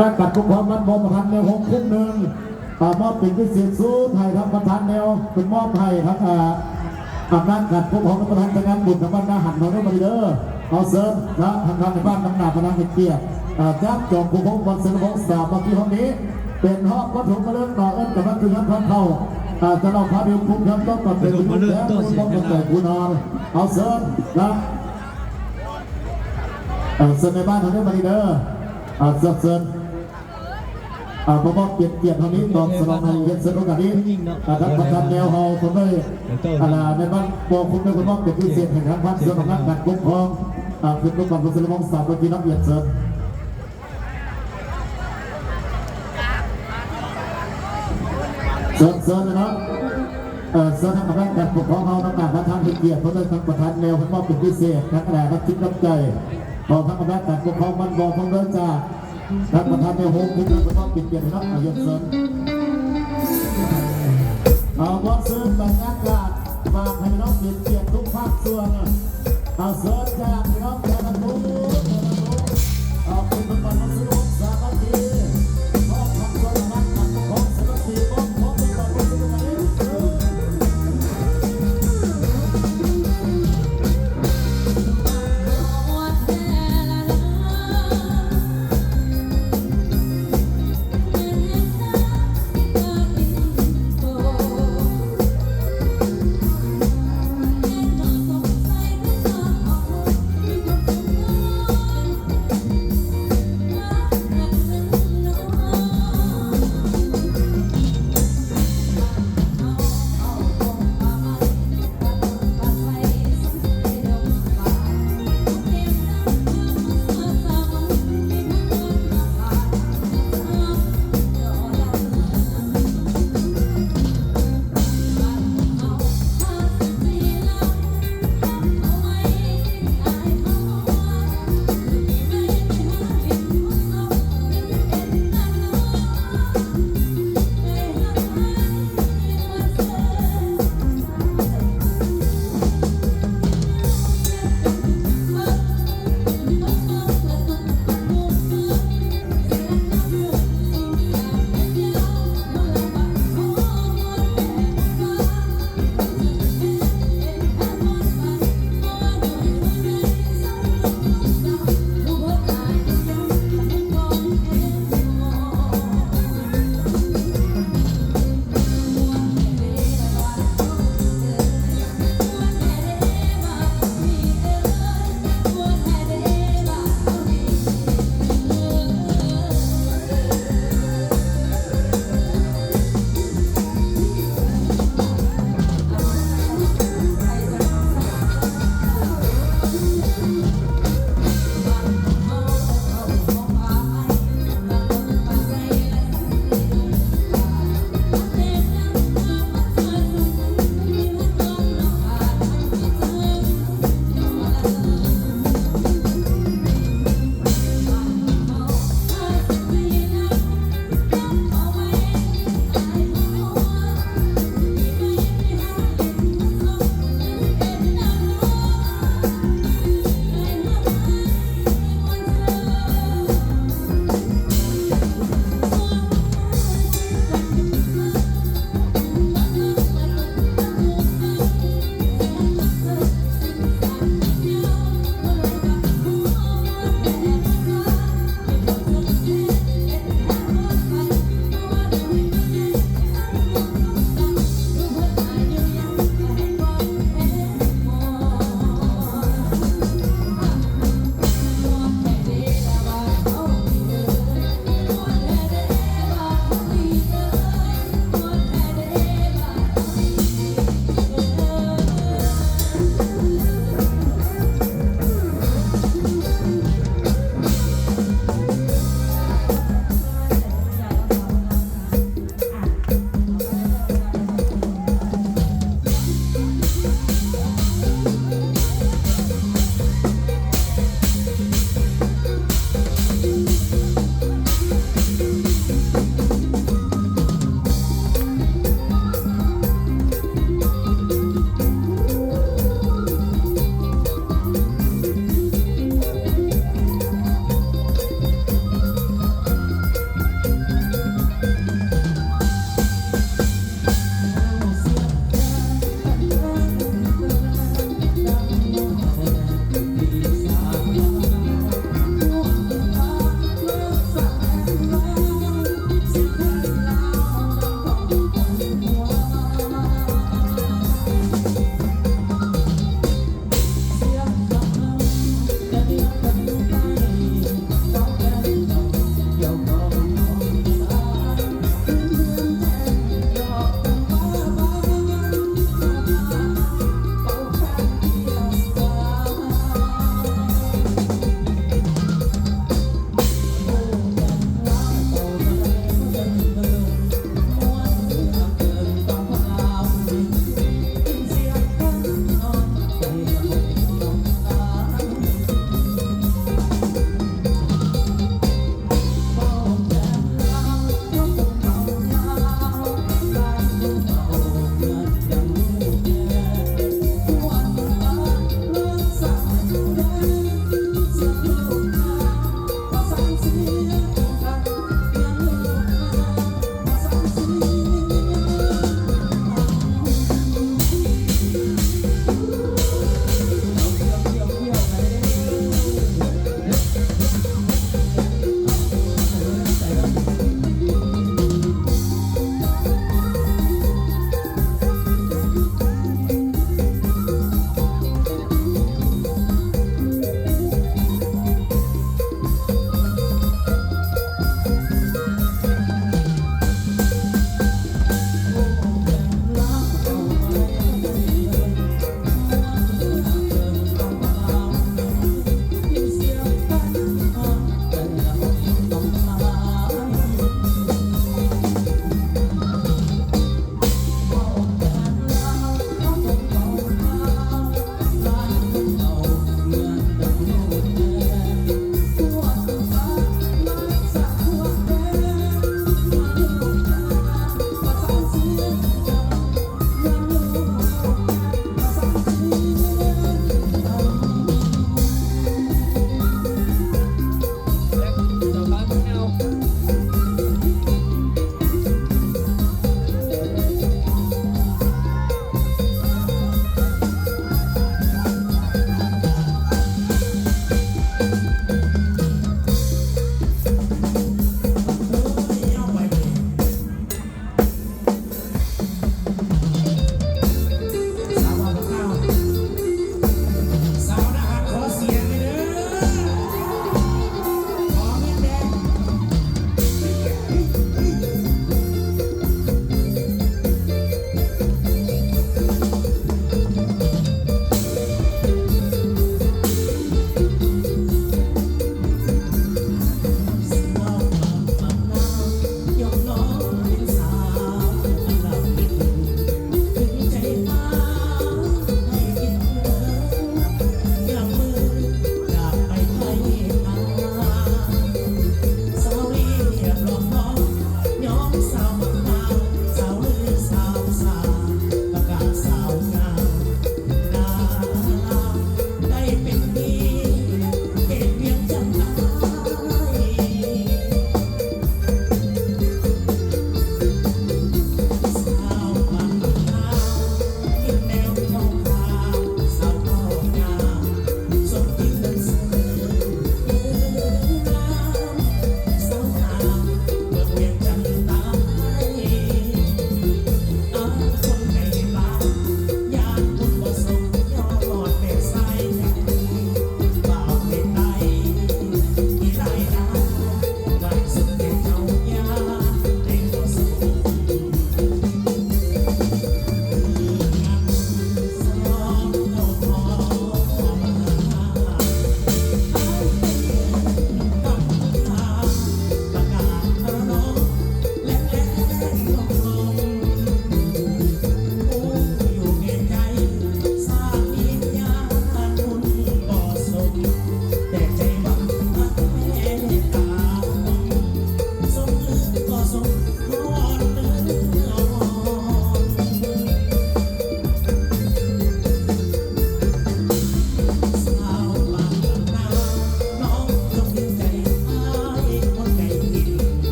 ດ້ານການປົກຄອງບ້ານບໍ່ປະທານແນວຫົກຄຸ້ມໜຶ່ງ ອາ ມອບເປັນພິເສດສູດໃຫ້ທາງປະທານແນວ ເປັນມອບໃຫ້ທາງ ອາ ອຳນາດການປົກຄອງປະທານຈະງານບຸນທາງບ້ານນາຫັນເຮົາເດີ ມາເດີ. ເອົາເຊີນນະ ທາງທ່ານໃນບ້ານນຳໜ້າຄະນະໃຫ້ກຽດ ອາ ຈາກຈອມພູໂຮມວັດເຊນະວົງສາມັກຄີຫ້ອງນີ້ ເປັນຮອບປະຖົມມະເລິກເນາະ ເອີ້ນກຳລັງຄືງານພາເຂົ້າ ອາ ຈະເລົ່າພາດື່ມຄຸ້ມເຄື່ອງຕ້ອງກັບເປັນຜູ້ແທນຜູ້ປ້ອງກັນໃຈຜູ້ນອນ. ເອົາເຊີນນະ ເອີ ເຊີນໃນບ້ານເຮົາເດີ ມານີ້ເດີ ເອີ ເຊີນ ເຊີນ ເອີ ມາມອບກຽດ ກຽດເຮົານີ້ຕອບສະໜອງໃຫ້ ຮຽນເຊີນໂອກາດນີ້ ເອີ ທາງປະທານແນວເຮົາເພິ່ນໄດ້ ອັນນ່າ ໃນບ້ານບໍ່ຄຸ້ມເດີ ເພິ່ນມອບເປັນພິເສດໃຫ້ທາງພາກສ່ວນອຳນາດການປົກຄອງ ເອີ ຂຶ້ນມາກ່ອນເພິ່ນສະຫຼອງສາມັກຄີນຳ ຮຽນເຊີນ. ເຊີນ ເຊີນເລີຍເນາະ ເອີ ເຊີນທາງອຳນາດການປົກຄອງເຮົານຳໜ້າມາທາງໃຫ້ກຽດ ເພິ່ນໄດ້ທາງປະທານແນວເພິ່ນມອບເປັນພິເສດ ທັງອາລາຮັບຈິດນຳໃຈຂອງທາງອຳນາດການປົກຄອງບ້ານບໍ່ ພ້ອມດ້ວຍຈາກທາງປະທານແນວໂຮມ ເພິ່ນມອບເປັນກຽດໃຫ້ເນາະ ອາ ຮຽນເຊີນ. ເອົາ ຂໍເຊີນບັນຍາກາດ ຝາກໃຫ້ເນາະ ເປັນກຽດທຸກພາກສ່ວນ ເອົາ ເຊີນຈາກພີ່ນ້ອງແຕ່ລະໝູ່ ເອົາ ເປັນເພິ່ນບັນມາສູ່ວົງສາມັກຄີ ມອບຄຳສວນອານາຈັກປົກຄອງສາມັກຄີ ມອບ ມອບເປັນບັນມາສູ່ກັນເອງ.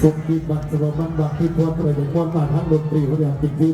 ສົມຄິດ ບັນສະເຫວີ ມັນບາງ ທີ່ພວນ ປະເດ ຄວນມາທັງດົນຕີ ພະຍາຍາມກິນຄືນ